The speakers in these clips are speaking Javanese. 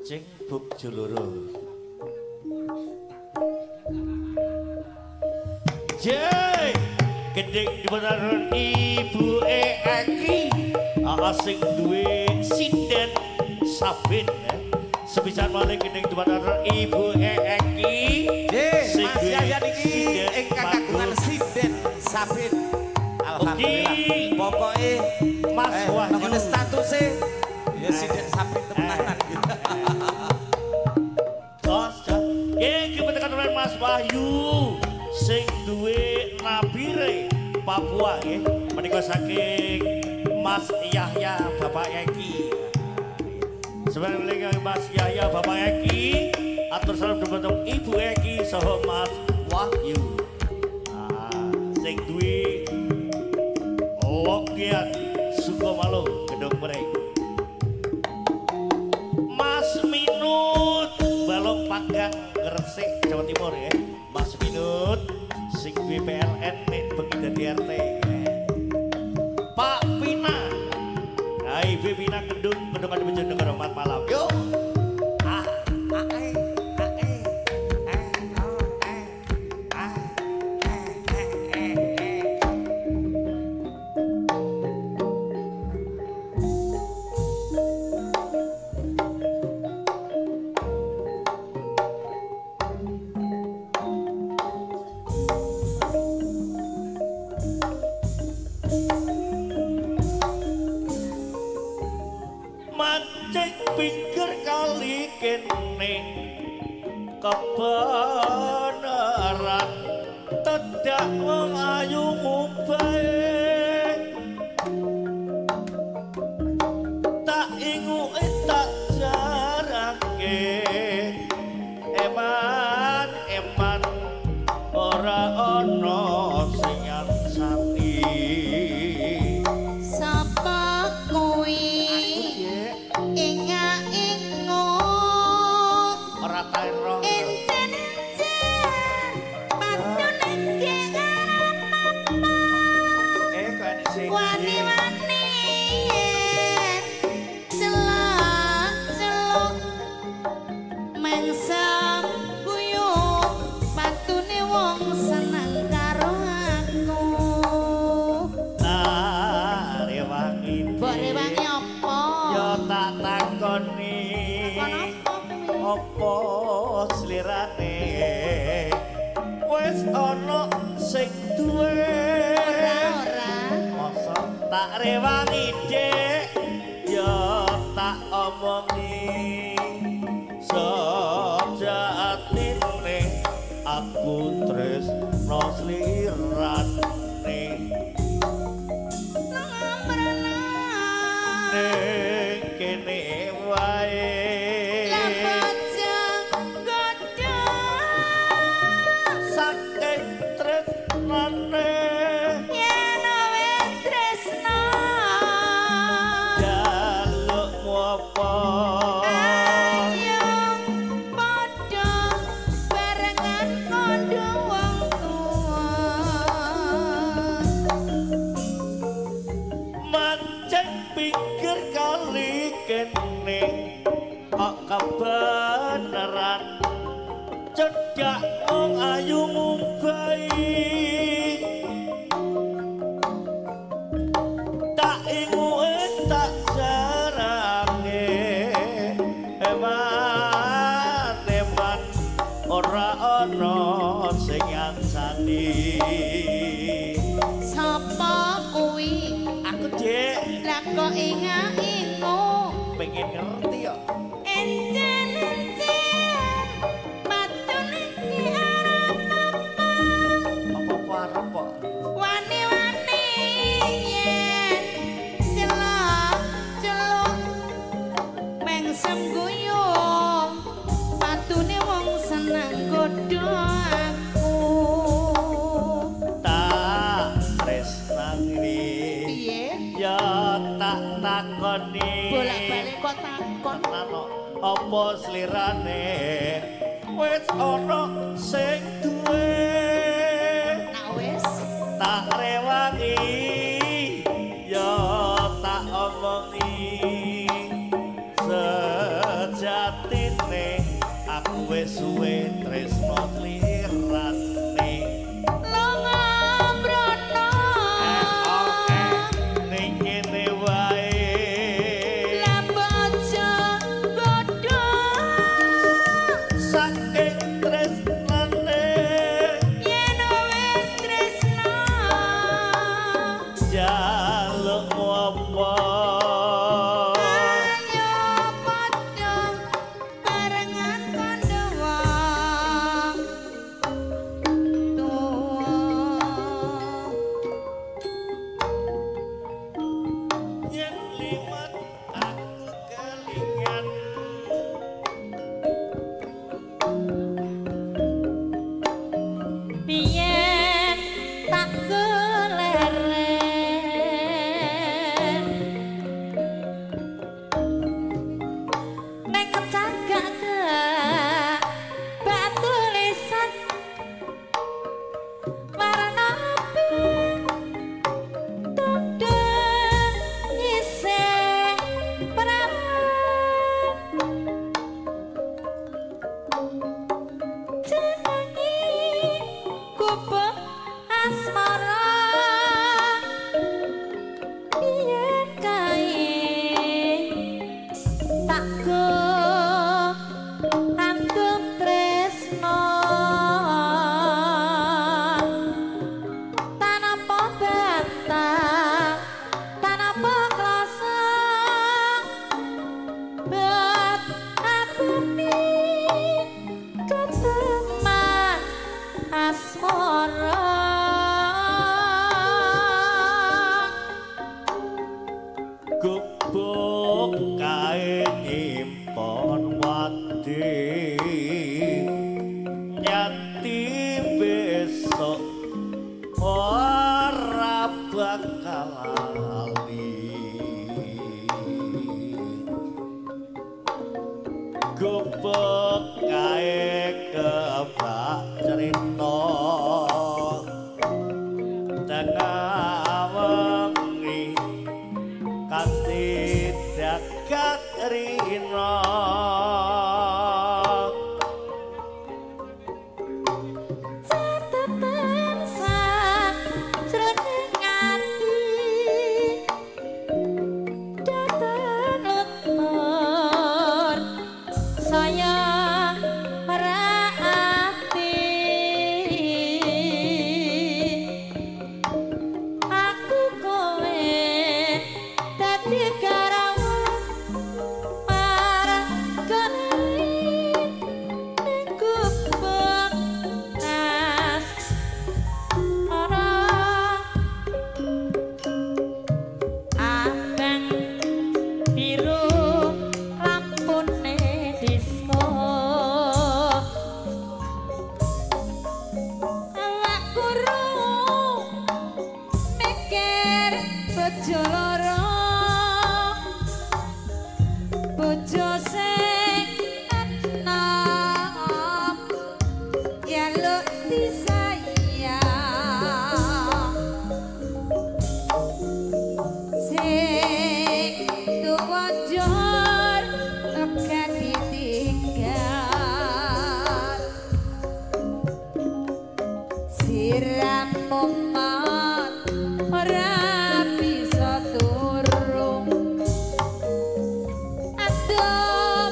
Cing buk juluru. Jey, gending dipunarun Ibu Eki sing duwe sinden Sabin. Sepisan malih gending dipunarun Ibu Eki sing Mas Yahya niki ingkang kagungan sinden Sabin. Alhamdulillah. Pokoke Mas Wahyu statuse ya sinden Sabin temenan. Mas Wahyu sing duwe Nabire Papua nggih menika saking Mas Yahya Bapak Eki. Sebenarnya Mas Yahya Bapak Eki atur salam dumateng Ibu Eki saha Mas Wahyu. Sing duwe Lokian Sukomalo Gedung Mereng. Mas Minut Balong Panggang Gresik Jawa Timur ya. Mas Minut sing duwe PLN nek bengi dadi RT. Pak Pina. Nah, Ibu Pina Kendung Kendung Bojonegoro 4 malam. Yo. A A E A E E O E A E E E E. Mancing pinggir kali kene kebenaran tedak wong ayu ngubae tak inguke tak jarake eman eman ora ana sing ngancani. Sapa kuwi inga-ingu ora tae roh encen-encen patune ki arep apa kok enek sing wani-wani yen celak-celuk mengsem guyub patune wong seneng karo aku. Tak rewangi mbok rewangi apa? Ya tak takoni apa slirane wis ana sing duwe ora ora masa tak rewangi Dik ya tak omongi sejatine aku tresno slirane ning kene wae. Saking tresnane yen wis tresno jalukmu apa ayo padha barengan kandha wong tuwa mancing pinggir kali kene kok kebenaran cedhak wong ayu mumbai tak inguke tak jarange eman eman ora ana sing ngancani. Sapa kuwi? Aku Dik. Lah kok inga-ingu pengen ngerti kok. Encen-encen patune ki arep apa? Apa-apa arep kok. Wani-wani yen celak-celuk mengsem guyub patune wong seneng godho aku. Tak tresnani piye? Ya tak takoni bolak-balik kok takon apa slirane wis ana sing duwe nak wis tak rewangi ya tak omongi sejak atine aku wis suwe tresno lirane lunga mrono ning kene wae lah bojo bodho saking tresnane yen wis tresno jalukmu apa ayo padha barengan kandha wong tuwa yen liwat aku kelingan biyen tak keleren neng cagak batu lisan warna tudung isih prawan jenengi gubuk asmara yen kae tak go antum tresno tanapa bantah tanapa klasa bet atine keteman asmara gubuk kae nyimpon wadi nyati besok ora bakal lali gubuk kae kebak cerita tengah wengi kanthi dagat rina catetan sajroning ati datan lutur saya merati aku kowe dadi karawan marang kene ning gubuk asmara abang biru lampune disko awak guru mikir bojo loro bojo sing enom jaluk disayang sing tuwa jor tekan ditinggal siram umat ora bisa turu aduh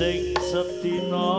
Sing sedina